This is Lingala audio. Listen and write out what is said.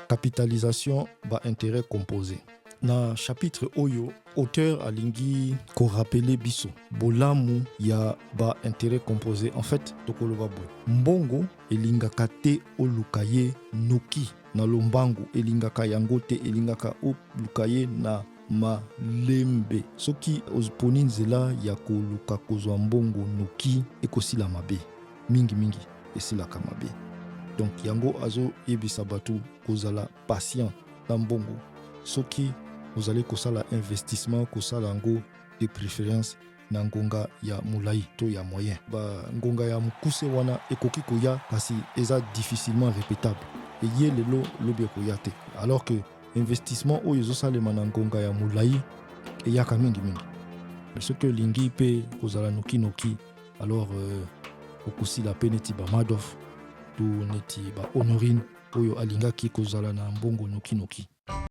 Capitalisation ba intérêt composé. Na chapitre oyo, auteur alingi korappeler biso bolamu ya ba intérêt composé. En fait, tokoloba boye, mbongo elingaka te oluka ye noki na lombangu, elingaka yango te, elingaka oluka ye na malembe. Soki oponi nzela ya koluka kozwa mbongo noki, ekosila mabe mingimingi, esilaka mabe. Donc yango azoyebisa bato kozala patient na mbongo. Soki ozali kosala investissement, kosala yango de préférence na ngonga ya molai to ya moyen. Bangonga ya mokuse wana ekoki koya, kasi eza difficilement répétable. Eye lelo, lobi ekoya te, alors que investissement oyo ezosalema na ngonga ya molai eyaka mingimingi. Soki olingi mpe kozala nokinoki, alors okosila mpe neti ba Madoff to neti ba Honorine oyo alingaki kozala na mbongo nokinoki.